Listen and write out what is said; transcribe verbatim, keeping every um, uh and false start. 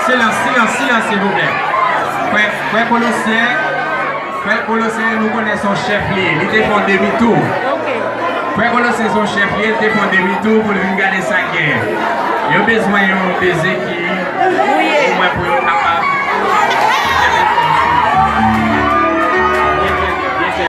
Silans, silans, silans, silvouplè. Frè, frè Kolosyen, frè Kolosyen, nou konnen se yon chèf li ye. Li te fè yon demi tou. Frè Kolosyen se yon chèf li ye, li te fè yon demi tou pou l vin gade sa k genyen. Yo bezwen yon dezye